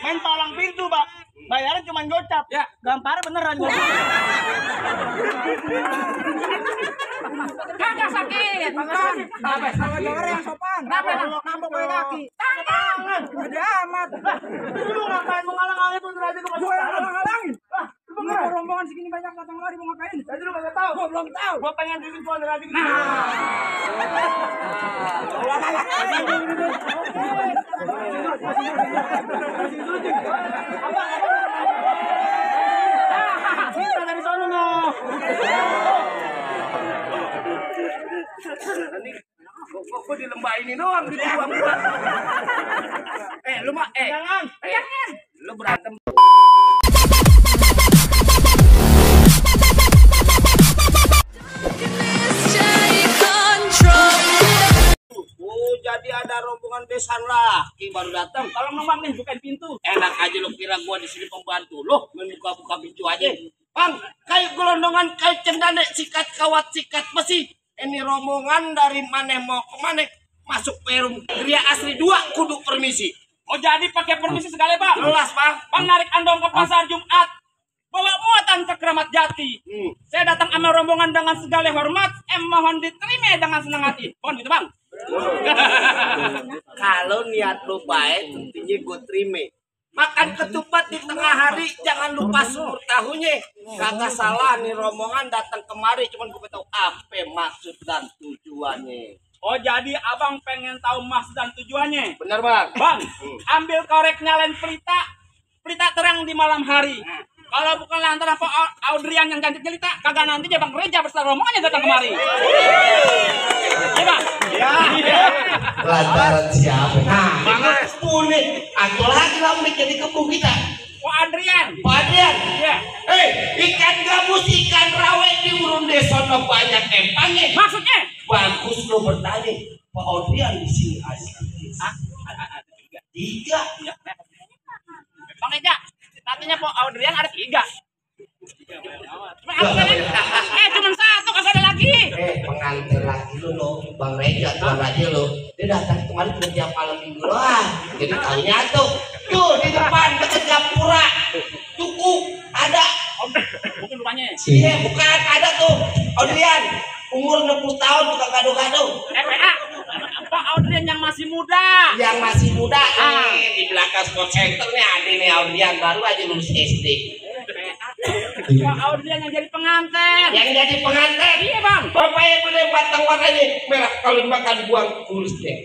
main palang pintu, Pak. Bayaran cuma gocap. Ya. Gampar beneran gocap. Kagak sakit, bukan. Apa? Sama orang yang sopan. Kenapa? Nambok pakai kaki. Tangan. Gede amat. Lu ngapain menghalang-halangi pun tadi gua masuk. Halang-halangin. Bener rombongan segini banyak datang lari mau ngapain? Tadi lu kagak tahu. Gua belum tahu. Gua pengen bikin tuan tadi. Kita dari sono no. Kok di lembah ini doang dibuang. Lu mah Jangan. lu berantem. Jadi ada rombongan besan laki baru datang. Tolong nomang nih bukain pintu. Enak aja lo kira gua di sini pembantu lo membuka-buka pintu aja. Bang, kayak gelondongan kayak cendana sikat kawat sikat besi. Ini rombongan dari mana mau ke mana? Masuk perum Gria Asri 2 kudu permisi. Oh jadi pakai permisi segala, Bang. Jelas, Bang. Bang narik andong ke pasar Jumat. Bawa muatan ke Keramat Jati. Saya datang sama rombongan dengan segala hormat. Mohon diterima dengan senang hati. Mohon gitu, Bang. Kalau niat lu baik, tentunya gue terima. Makan ketupat di tengah hari, jangan lupa sumur tahunya. Kagak salah nih rombongan datang kemari, cuman gue tahu apa maksud dan tujuannya. Oh jadi abang pengen tahu maksud dan tujuannya. Bener bang? Bang, ambil korek nyalain pelita. Pelita terang di malam hari. Kalau bukan lantaran Pak Audrian yang ganti pelita, kagak nanti Bang Reja bersama rombongannya datang kemari. Ya Bang? Ya. Lantaran siapa? Nah, Bang Spune, aku lagi lah jadi kebun kita. Pak Adrian. Pak Adrian, Iya. ikan gabus, ikan rawe di urun desono banyak empangnya. Maksudnya? Bagus lo bertanya, Pak Adrian di sini ada tiga. Ya. Bang Reja, katanya Pak Audrian ada 3. Cuma 1, kagak ada lagi. Pengantin laki lu lo, Bang Reja tuan raja lo, dia datang kemarin kerja malam minggu doang. Jadi tahunya tuh di depan deket Gapura, cukup ada. Bukan rupanya. Iya bukan ada tuh, Audrian umur 60 tahun tukang gado-gado. PA. Pak Audrian yang masih muda. Yang masih muda di belakang sport center nih ada nih Audrian baru aja lulus SD. Pak Audrian yang jadi pengantin. Yang jadi pengantin. Iya Bang. Bapaknya boleh batang warnanya merah kalau makan buang kurus deh.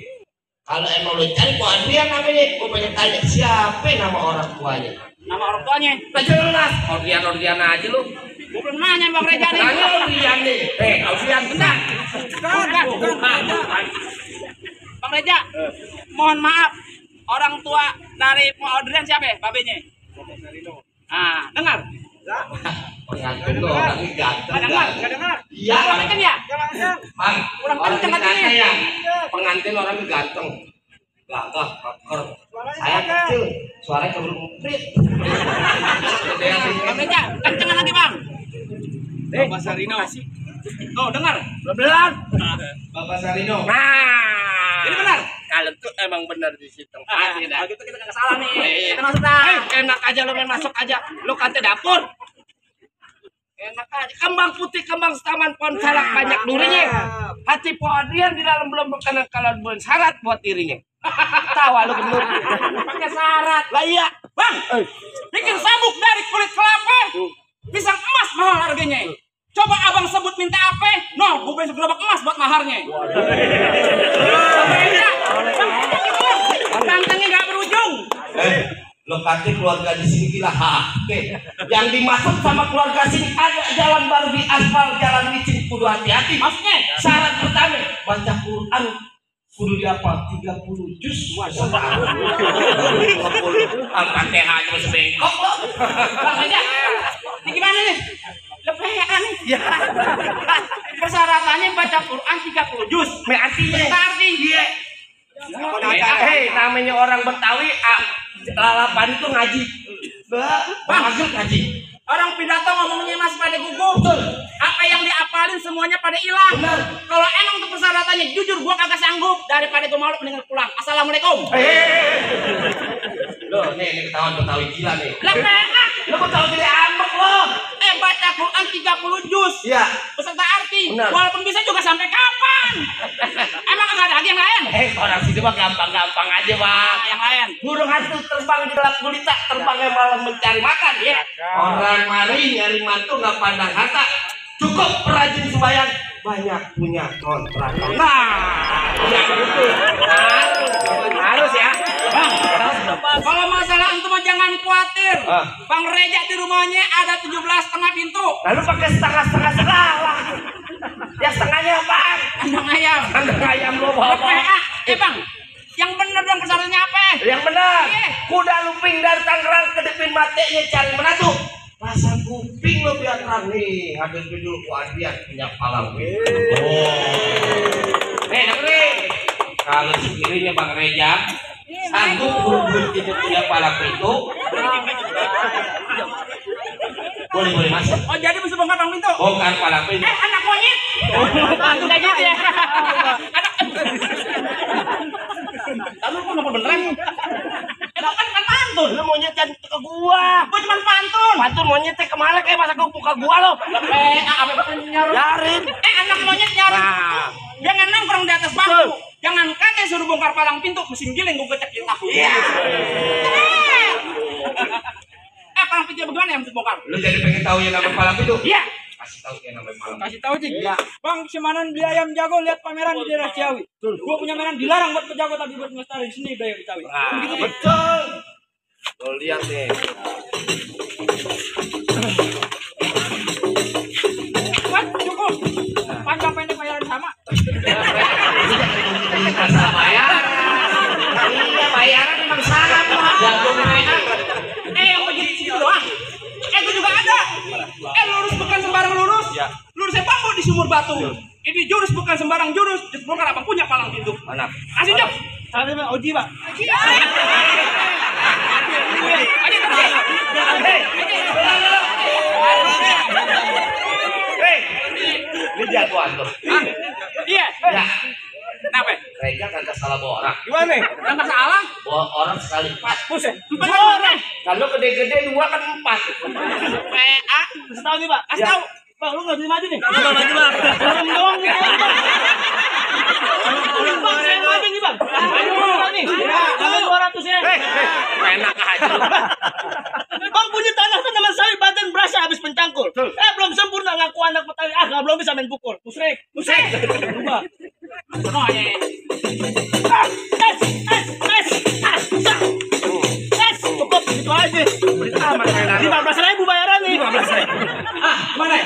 Kalau emang lo cari Pak Adrian namanya, gue pengen tanya siapa nama orang tuanya. Nama orang tuanya. Nah jelas, Audrian aja lu. Gue belum nanya Bang Reja nih. Tanya Audrian nih. Audrian benar. Bukan. Bang Reja, mohon maaf. Orang tua dari Pak Audrian siapa ya? Babenya. Dengar. Pengantin lo orangnya ganteng. Gak dengar. Iya. Kan ya? Bang, Kurang orang kenceng kata katanya. ya. Pengantin orangnya ganteng. Gagah, keker. Saya kecil, suaranya keburu nguprit. Bang Reja, kencengan lagi Bang. Bapak Sarino. Tuh, dengar. Beneran. Bapak Sarino. Nah, Jadi benar. kalau tuh emang benar di situ. Kalau gitu kita nggak salah nih. Kita masuk Enak aja lo main masuk aja. Lo kante dapur. Enak aja. Kembang putih, kembang taman pohon salak banyak durinya. Hati Pak Adrian di dalam belum berkenan kalau bulan syarat buat dirinya. Tawa lo gendut. pakai syarat. Lah iya. Bang, bikin sabuk dari kulit kelapa. Pisang emas mahal harganya. Coba abang sebut minta apa? No, gue pengen gerobak emas buat maharnya. Tantangnya nggak berujung. Lo kata keluarga di sini gila HP. Yang dimaksud sama keluarga sini ada jalan baru di aspal, jalan licin kudu hati-hati. Maksudnya? Syarat pertama baca Quran kudu dihafal 30 juz. Al-Fatihah aja masih bengkok lo. Bang aja. Ini gimana nih? Lepehan nih. Ya. Persyaratannya baca Quran 30 juz. Artinya Arti dia. namanya orang Betawi lalapan itu ngaji. Bagus ngaji. Orang pidato ngomongnya masih pada gugup. Apa yang diapalin semuanya pada hilang. Kalau emang untuk persyaratannya jujur gua kagak sanggup. Daripada gua malu mendingan pulang. Assalamualaikum. Loh, nih ketahuan Betawi gila nih. Lah PA. Lo Betawi gila ambek lo. Baca Quran 30 juz. Iya. Beserta arti. Benar. Walaupun bisa juga sampai kapan? Emang enggak ada lagi yang lain? Orang sini mah gampang-gampang aja, Bang. Yang lain. Burung hantu terbang di gelap gulita, terbangnya malam mencari makan. Ya. Orang mari nyari mantu nggak pandang harta. Cukup perajin sembahyang, banyak punya kontrakan. Nah, ya gitu. Harus ya. Bang, kalau masalah itu mah jangan khawatir. Bang Reja di rumahnya ada 17,5 pintu. Lalu pakai setengah-setengah salah. Ya setengahnya apaan? Kandang ayam. Kandang ayam lo bawa. PA. Bang, yang bener dong persyaratannya apa? Yang benar. Iya. Kuda lumping dari Tangerang ke Depin Matenya cari menantu. Pasang kuping lo biar terang nih. Hadir dulu ku Adian punya palang. Dengerin. Kalau sekiranya Bang Reja sanggup berburu tidak punya palang itu, boleh masuk. Oh jadi bisa bongkar palang pintu? Bongkar palang pintu. Anak monyet. Pantu kayak gitu ya. Anak. Lalu kok kenapa beneran? Itu kan pantun. Lu monyet jangan ke gua. Gua cuma pantun. Pantun monyet teh kemana kayak masa gua buka gua lo. Apa nyaru? Yarin. Anak monyet nyaru. Nah. Jangan nongkrong di atas bangku. Jangan katanya suruh bongkar palang pintu, mesin giling gua gecek kita. Iya. Palang pintu bagaimana yang mesti bongkar? Lu jadi pengen tahu yang namanya palang pintu? Iya. Kasih tahu yang namanya palang. Kasih tahu Cik. Bang, semanan beli ayam jago lihat pameran di daerah Ciawi. Gua punya mainan dilarang buat pejago tapi buat ngelestari di sini bayar di Ciawi. Begitu Cik. Betul. Lo lihat nih. Wah, cukup. Panjang pendek bayaran sama. Masalah bayaran. Iya bayaran memang salah. Jago mereka. Yang begini situ doang. Itu juga ada. Lurus bukan sembarang lurus. Lurusnya bambu di sumur batu. Ini jurus bukan sembarang jurus. Bongkar abang punya palang pintu. Mana? Kasih Jok. Salah Bang Oji, Pak. Hei, ini jagoan tuh. Iya. Ya, Kenapa? Reja kagak salah bawa orang. Gimana? Yang salah. Bawa orang sekali 4. Buset. 4 orang. Kalau gede-gede 2 kan 4. PA. Kasih tahu nih, Pak. Kasih tahu. Bang, lu enggak bisa maju nih. Enggak maju, Bang. Orang doang nih. Bang, saya maju nih, Bang. Maju nih. Kami 200 ya. Enak aja. Bang punya tanah tanaman sawit badan berasa habis mencangkul. Belum sempurna ngaku anak petani. Nggak belum bisa main pukul. Musrik. Berubah. Oh, ya. Cukup gitu aja. 15.000 bayaran nih. 15.000. Mana?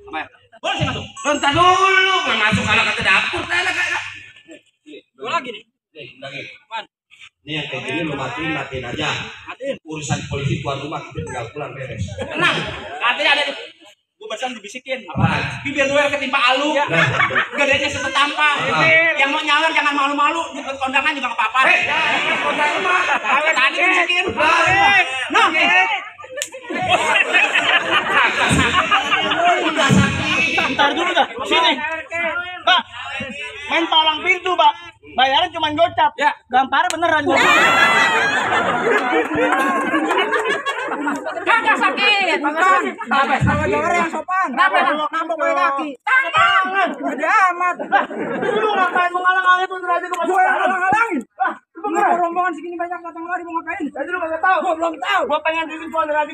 Apa ya? Boleh sih masuk. Bentar dulu, nggak masuk kalau kata dapur. Dua lagi nih. Nih, lagi. Apaan? Ini yang kayak gini lu matiin aja. Matiin. Urusan polisi tuan rumah kita tinggal pulang beres. Tenang. Katanya ada di gua barusan dibisikin. Apaan? Bibir duel ketimpa alu. Gedenya setetampa. Yang mau nyawer jangan malu-malu. Di kondangan juga nggak apa-apa. Kondangan mah. Tadi dibisikin. Nah. Udah sakit. Bentar dulu dah. Sini. Pak. Main palang pintu, Pak. Bayaran cuma gocap. Ya. Gambarnya beneran. Kagak sakit. Bukan. Sama jawara yang sopan. Kenapa? Nampok pakai kaki. Tangan. Gede amat. Lu ngapain mau ngalang-ngalangin tuh tadi lu masuk. Gua yang ngalang-ngalangin. Lu rombongan segini banyak datang kemari mau ngapain? Tadi lu enggak tahu. Gua belum tahu. Gua pengen bikin tuan tadi.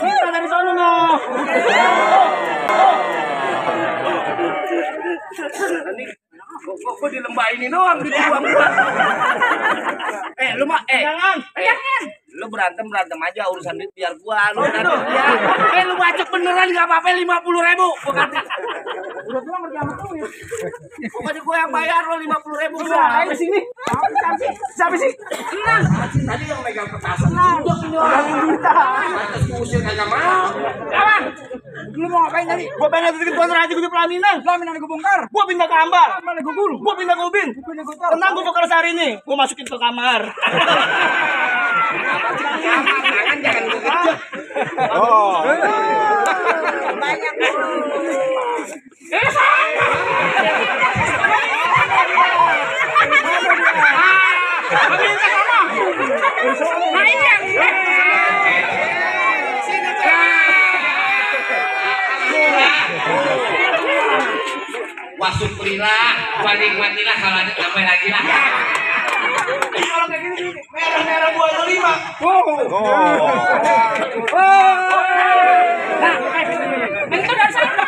Kita dari sana noh. Kok di lembah ini doang dibuang. Lu mah Jangan. lu berantem aja urusan duit biar gua lu nanti dia. Lu bacok beneran enggak apa-apa 50.000. Gua kata. Udah pulang kerja sama tuh ya. Pokoknya gua yang bayar lu 50.000 gua. Ayo sini. Siapa sih? Tadi yang megang petasan. Udah punya orang yang minta. Atas usir kagak mau. Abang, lu mau ngapain tadi? Gua pengen bikin tuan raja gua di pelaminan. Pelaminan gua bongkar. Gua pindah ke Ambar. Ambar gua gulu. Gua pindah ke Ubin. Tenang gua bakal sehari ini. Gua masukin ke kamar. Jangan gua kejut. Oh. Masuk lila, paling matilah kalau ada sampai lagi lah. Kalau kayak gini merah-merah 205. Itu dari sana.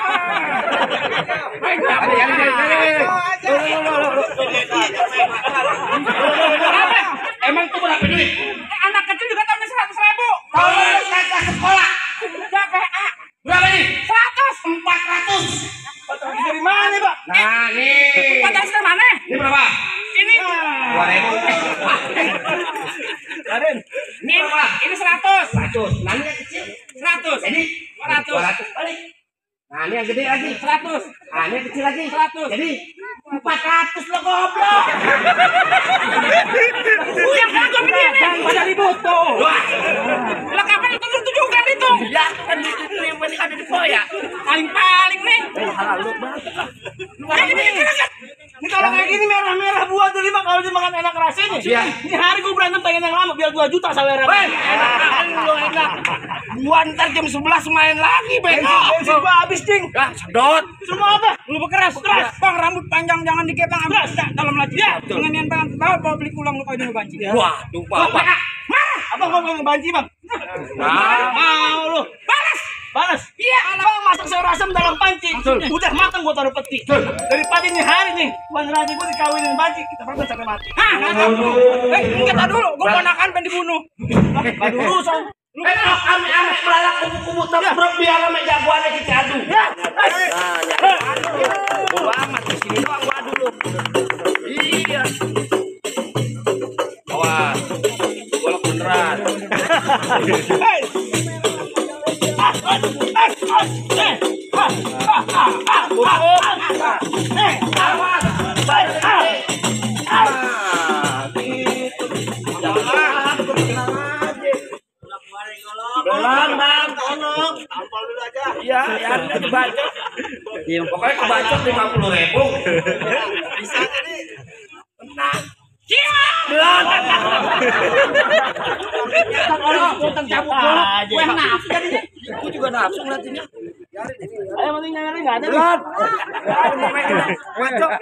Emang tuh berapa duit? Anak kecil juga tahunnya 100.000. Kalau kagak sekolah Udah PA. berapa nih? 100. 400. Dari mana, Pak? Nah nih. 400 dari mana? Ini berapa? Ini 2.000. Raden. Ini berapa? ini 100. 100. Nah ini yang kecil. 100. Jadi 200. 200 balik. Nah ini yang gede lagi. 100. Nah ini yang kecil lagi. 100. Jadi 400 lo goblok. Yang kagak begini. Pada ribut tuh. Wah. Lah kapan itu juga dihitung? Ya kan itu yang penting ada di ya. Paling nih. Jadi bikin keragat. Ini kalau kayak gini merah-merah 205 kalau dimakan enak rasanya. Iya. Ini hari gue berantem pengen yang lama biar 2 juta saweran. Weh, enak lo enak. Gua ntar jam 11 main lagi, bego. Bensin gua habis, Cing. Lah, sedot. Semua apa? Lu bekeras. Bang, rambut panjang jangan dikepang abis. Dalam lagi. Ya. Dengan yang pengen bawa beli pulang lu kayak banci. Waduh, Bapak. Abang mau ngomong banci, Bang. Nah, Mau lu. Balas. Iya, Bang masak sayur asam dalam panci. Udah matang gua taruh peti. Daripada ini hari nih, Bang Raji gua dikawinin banci, kita berantem sampai mati. Kita dulu, gua ponakan pengen dibunuh. Aduh, urusan. Lu ame belalak kubu-kubu tabrok biar ame jagoannya kita adu. ya. Bodo amat di sini doang gua adu lu. Iya. Awas. Golok beneran. Belang, Bang, tolong. Tampol dulu aja. Iya, ya dibacok. Iya, pokoknya kebacok 50.000. Bisa jadi. Tenang. Belang. Orang cabut dulu. Gue yang nafsu jadinya. Aku juga nafsu ngeliatinnya. Ayo penting nyari enggak ada. Belang. Bacok,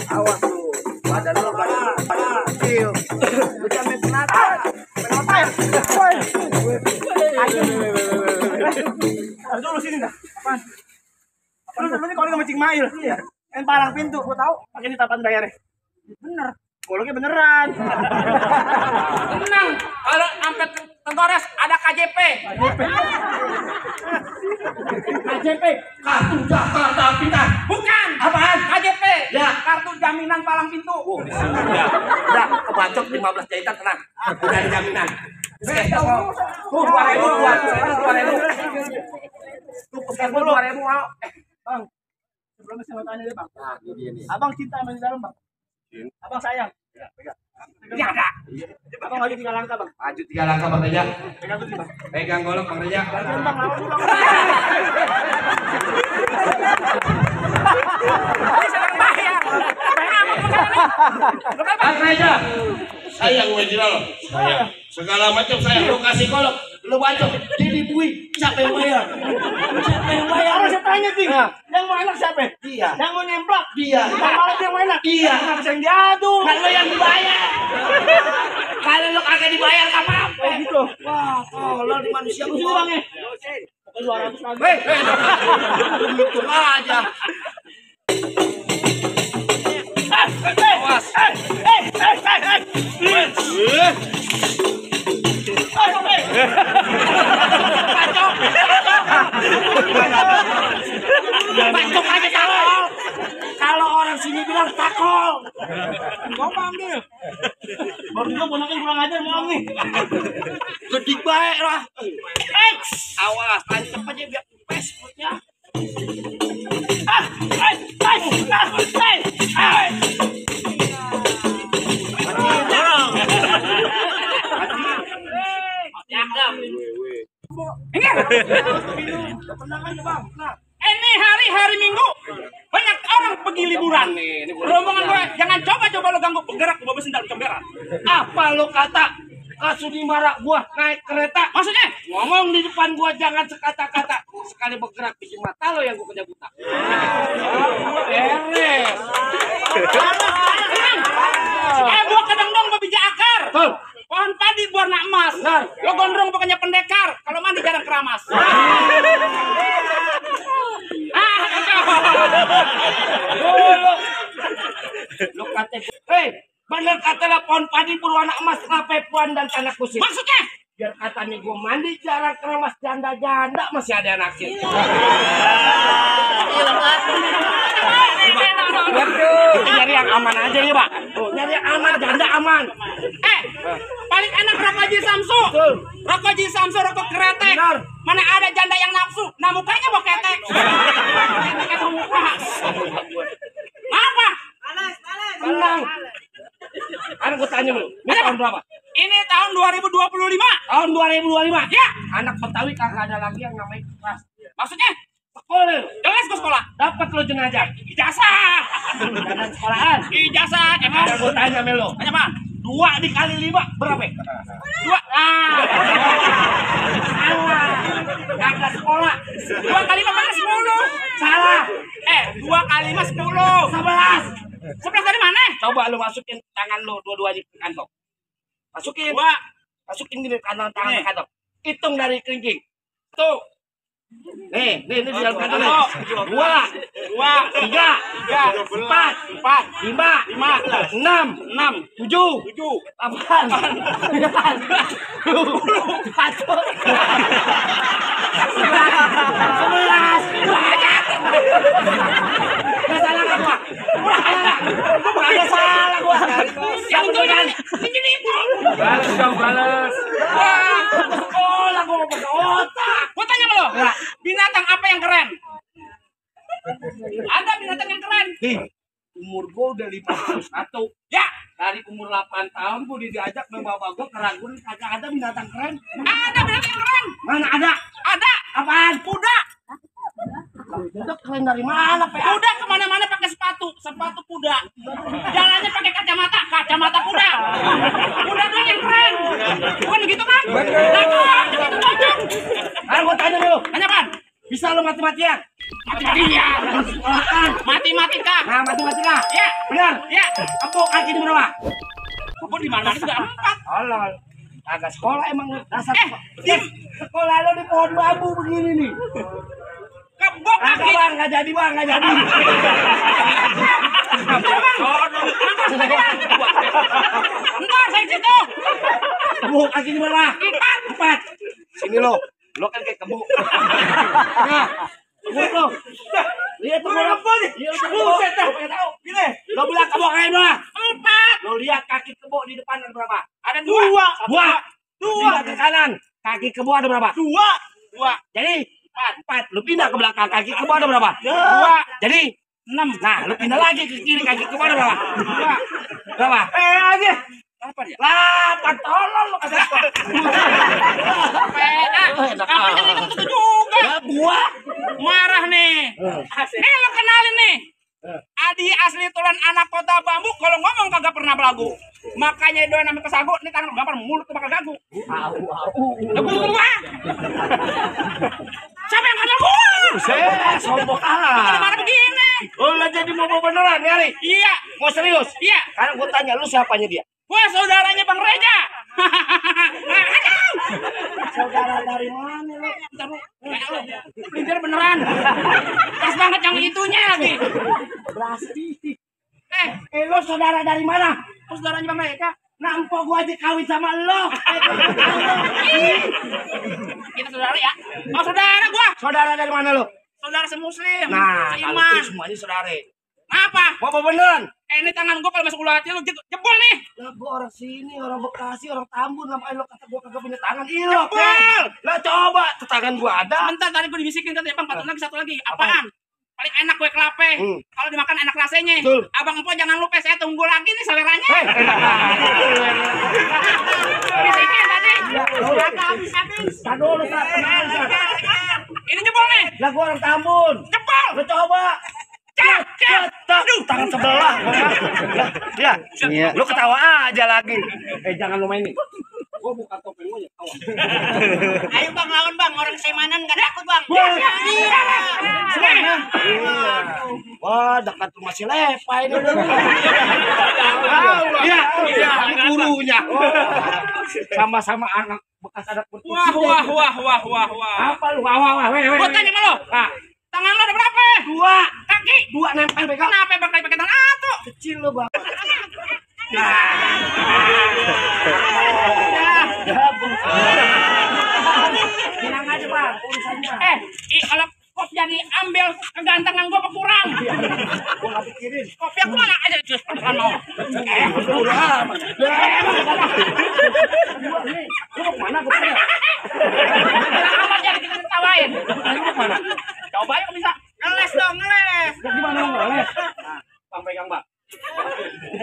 awas lu. Badan lu badan kecil. Udah main penata. Harus dulu sini dah. Apaan? Lu ini kalau sama Cing Mail. Iya. Yang palang pintu, gua tahu. Pakai ditapan bayarnya. Bener. Goloknya beneran. Tenang. Kalau sampai Tengkores ada KJP. KJP. Kartu Jakarta Pintar. Bukan. Apaan? KJP. Ya. Kartu jaminan palang pintu. Udah kebacok 15 jahitan tenang. Udah ada jaminan. Tuh, 2.000. Tuh, pesan dulu. 2.000 mau. Bang. Sebelumnya saya mau tanya deh, Bang. Nah, ini dia nih. Abang cinta sama di dalam, Bang? Abang sayang? Ya, pegang. Ya ada. Abang maju 3 langkah, Bang. Maju 3 langkah Bang Reja. Pegang tuh, Bang. Pegang golok Bang Reja. Gantian, Bang. Lawan dulu, Bang. Sedang bayar. Bang Reja. Sayang Wajira lo. Sayang. Segala macam sayang. Lu kasih golok, lu bacok. Jadi bui, siapa yang bayar? Siapa yang bayar? Harus saya tanya, Ting. Yang mau enak siapa? Dia. Yang mau nemplak? Dia. Yang malah dia mau enak? Iya. Kenapa saya yang diadu? Kan lo yang dibayar. Kalau lo kagak dibayar gak apa-apa. Oh, gitu. Wah, tolol di manusia Tunggu sini, Bang, ya. Pokoknya 200 lagi. Untung aja. Awas. Bacok aja takol. Kalau orang sini bilang takol. Gua ambil. Baru juga ponakan kurang ajar mau nih. Gede baik lah. Awas, tancap aja biar kempes perutnya. Ini hari Minggu. Banyak orang pergi liburan. Rombongan gue, jangan coba-coba lo ganggu bergerak gue besin dalam comberan. Apa lo kata? langsung dimarah gua naik kereta. Maksudnya? Ngomong di depan gua jangan sekata-kata. Sekali bergerak bisi mata lo yang gua kerja buta. Beres. Gua kedong-dong bebija akar. Betul. Pohon padi warna emas. Benar. Lo gondrong bukannya pendekar. Kalau mandi jarang keramas. Lo kata hei, bener kata lah pohon padi berwarna emas, kenapa puan dan tanah kusir? Maksudnya? Biar katanya gue mandi jarang keramas, janda-janda masih ada naksir. Kita nyari yang aman aja ya, Pak. Tuh, nyari yang aman, janda aman. Paling enak rokok Haji Samsu. Betul. Rokok Haji Samsu, rokok kretek. Benar. Mana ada janda yang nafsu, nah mukanya mau ketek. Ketek muka. Apa? Tenang. Kan gue tanya lu, ini tahun berapa? Ini tahun 2025. Tahun 2025. Ya. Anak Betawi kagak ada lagi yang namanya kelas. Maksudnya? Sekolah. Jelas ke sekolah. Dapat lo jenazah. Ijazah. Jangan sekolahan. Ijazah. Ada gue tanya sama lo. Tanya apa? 2 dikali 5 berapa? 2. Salah. Kagak sekolah. 2 kali 5 mana 10? Salah. 2 kali 5 10. 11. 11 dari mana? Coba lu masukin tangan lu dua-duanya ke kantong. Masukin. 2. Masukin gini kantong tangan ke kantong. Hitung dari kelingking. Tuh. Nih di dalam kantong nih. 2, 3, 4, 5, 6, 7, 8, 11, salah kan gua? Ada salah gua. Yang itu ini itu. Balas dong, balas. Sekolah gua mau pakai otak. Gua tanya sama lo. Ya. Binatang apa yang keren? Ada binatang yang keren. Nih, umur gua udah 51. Ya, Dari umur 8 tahun gua diajak sama bapak gua ke Ragun, kagak ada binatang keren. ada binatang yang keren. Mana ada? Ada. Apaan? Kuda. Kuda keren dari mana, Pak? Kuda kemana-mana pakai sepatu kuda. Jalannya pakai kacamata kuda. Kuda doang yang keren. Bukan begitu kan? Nah, itu cocok. Sekarang gua tanya lu, Tanya apaan? bisa lu mati-matian? Mati-matian. Sekolahan. Matematika. Nah, mati-matian. Ya, Benar? ya. Kebuk kaki di berapa? Kok di mana juga 4. Olol. Agak sekolah emang dasar. Dim. Sekolah lo di pohon bambu begini nih. Kebok Kagak kaki. bang, nggak jadi bang, nggak jadi. Entar saya situ. Kebuk kaki di berapa? 4. Sini lo kan kayak kebuk. Nah, kebuk lo. Lihat tuh apa nih? Iya, buset dah. Gini, lo bilang kebuk kayak berapa? 4. Lo lihat kaki kebuk di depan ada berapa? Ada 2. 2. Pindah ke kanan. Kaki kebuk ada berapa? 2. Jadi 4. Lu pindah ke belakang, kaki kebuk ada berapa? 2. Jadi 6. Nah, lu pindah lagi ke kiri, kaki kebuk ada berapa? 2. Berapa? Aja. Apa dia? 8. Tolol lu kagak. Apa jadi itu juga? Ya, gua. Marah nih. Lo kenalin nih. Adi asli tulen anak kota bambu, kalau ngomong kagak pernah belagu. Makanya doyan namanya kesagu, ini tangan gampar mulut tuh bakal gagu. Gua. Siapa yang kenal gua? Sombong Gimana ah. begini? Lu jadi mau beneran nyari? Iya, Mau serius? iya. Karena gua tanya lu siapanya dia? Gua saudaranya Bang Reja. Saudara dari mana lu? Bentar lu, kayak lu. Belintir beneran. Pas banget yang itunya lagi. Berasti. Eh, Lu saudara dari mana? terus saudaranya Bang Reja. Nampok gua aja kawin sama lo. Kita saudara ya. Oh, saudara gua. Saudara dari mana lu? Saudara semuslim. Nah, kalau seiman. itu semuanya saudara. Apa? Mau apa beneran? Ini tangan gua kalau masuk ulu hati lu gitu. Jebol nih. Lah gua orang sini, orang Bekasi, orang Tambun, ngapain lo kata gua kagak punya tangan? Ilo, Jebol. Lah coba, tuh tangan gua ada. Bentar tadi gua dibisikin katanya, Bang, satu lagi. Apaan? Paling enak kue kelape. Hmm. Kalau dimakan enak rasanya. Betul. Abang Empo jangan lupa saya tunggu lagi nih seleranya. Hei, Bisikin tadi. Kagak Habis. Aduh, lu tak kenal, Sat. Ini jebol nih. Lah gua orang Tambun. Jebol. Lu coba. Aduh, tangan sebelah. Ya, lu ketawa aja lagi. Jangan lu main nih. Gua buka topeng aja. Ayo bang lawan bang, orang Semanan gak takut bang. Wah, dekat rumah si Lepa ini. Iya, ini gurunya. Sama-sama anak bekas anak bertujuh. Wah. Apa lu? Wah. Gua tanya sama lo. Tangan lo ada berapa? 2. Kaki. 2 nempel pegang. Kenapa pakai tangan satu? Kecil lo, Bang. Bilang aja, Bang, urusannya. Kalau kop jadi ambil kegantengan gua kurang. Gua enggak pikirin. Kopi aku mana aja jus kan mau. Udah amat. Lu mau kemana? Gua tanya. Amat jadi kita ketawain. Lu mau kemana? Coba aja bisa. Ngeles dong, ngeles. Gimana mau ngeles? Bang pegang, Bang.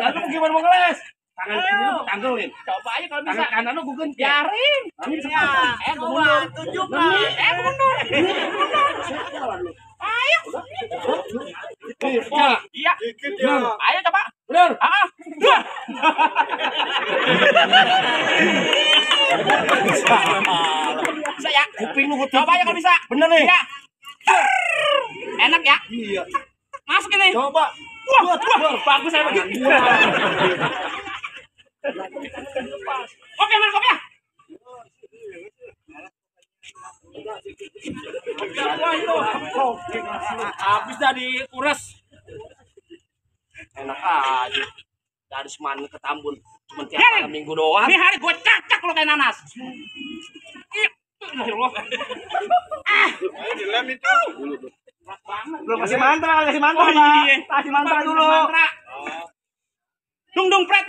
Lalu gimana mau ngeles? Tangan kiri lu tanggalin. Coba aja kalau bisa. Tangan kanan lu gua genjot. Biarin. Gua mundur. Tunjuk lah. Gua mundur. Ayo. Iya. Ayo coba. Bener. Bisa ya. Kuping lu Coba aja kalau bisa. Bener nih. Ya. Enak ya? Iya. Masuk ini. Coba. Wah, bagus saya begini. Kopi mana kopinya? Habis dah dikuras. Enak aja. Dari Semarang ke Tambun. Cuma tiap malam minggu doang. Ini hari gue cacak lo kayak nanas. Belum kasih mantra, Kasih mantra dulu. Dung pret.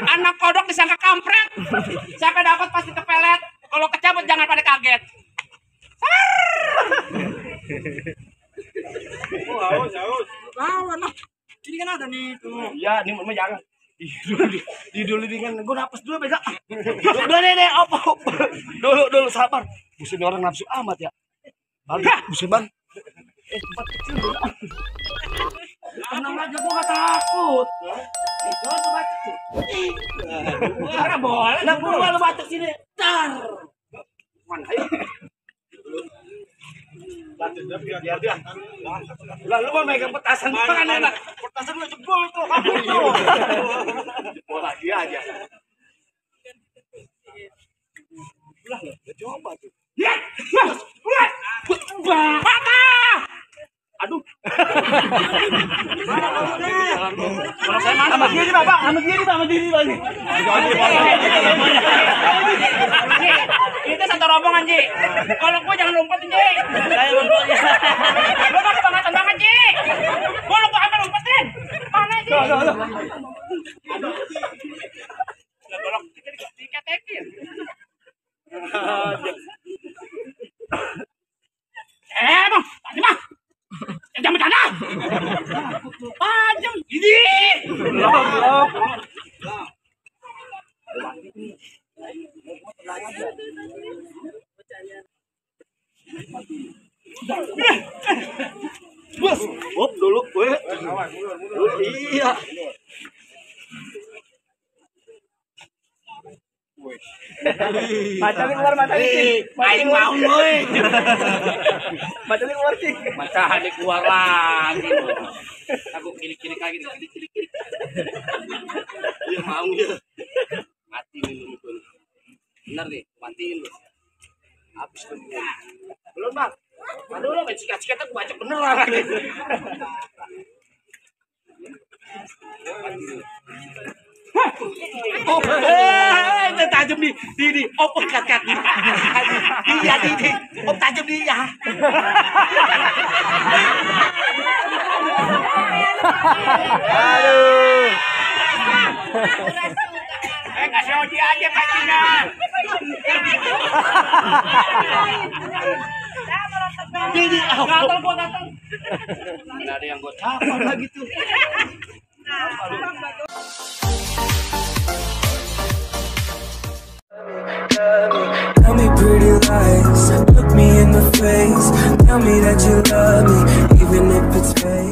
Anak kodok disangka kampret. Siapa dapat pasti kepelet. Kalau kecabut jangan pada kaget. Haus. Lawan lah. Ini kan ada nih tuh. Iya, ini mama jangan. Dulu dengan gue napas dulu beda. Udah deh, apa? Dulu sabar. Buset orang nafsu amat ya. Buset bang. Tempat kecil dulu. Tenang aja, gue gak takut. Coba lu batuk sih. Karena boleh. Nah, gue lu batuk sini. Tar. Mana ayo. Biar dia. Lalu mau megang petasan kan enak. Petasan lu jebol tuh, kabur tuh. Jebol lagi aja. Ulah, coba tuh. Lihat. Patah. Aduh. Kalau saya mana? Sama diri, Bang. Sama diri, Bang. Kita satu rombongan, Ji. Kalau gua jangan lompat, Ji. Saya lompatnya. Lu mah kebangetan banget, Ji. Gua lupa ambil lompatin. Mana, Ji? Golok diketekin. Bang, tadi mah. Jangan bercanda. Tajam. Ini. Belum. Bos, hop dulu, gue. Iya. Macamnya keluar mata ini. Aing mau gue. Macamnya keluar sih. Matahari keluar lagi. Aku kiri-kiri lagi. Kiri-kiri. Iya mau ya. Matiin dulu. Bener nih, matiin lu. Habis tuh. Belum bang. Aduh lo main sikat-sikat aku baca beneran. Oh, tajam di op kat iya di op tajam di ya. Aduh. Kasih Odi aja pacingan. Jadi Gatel gua gatel. nggak ada yang gue capar lagi tuh. Tell me pretty lies, look me in the face. Tell me that you love me, even if it's fake.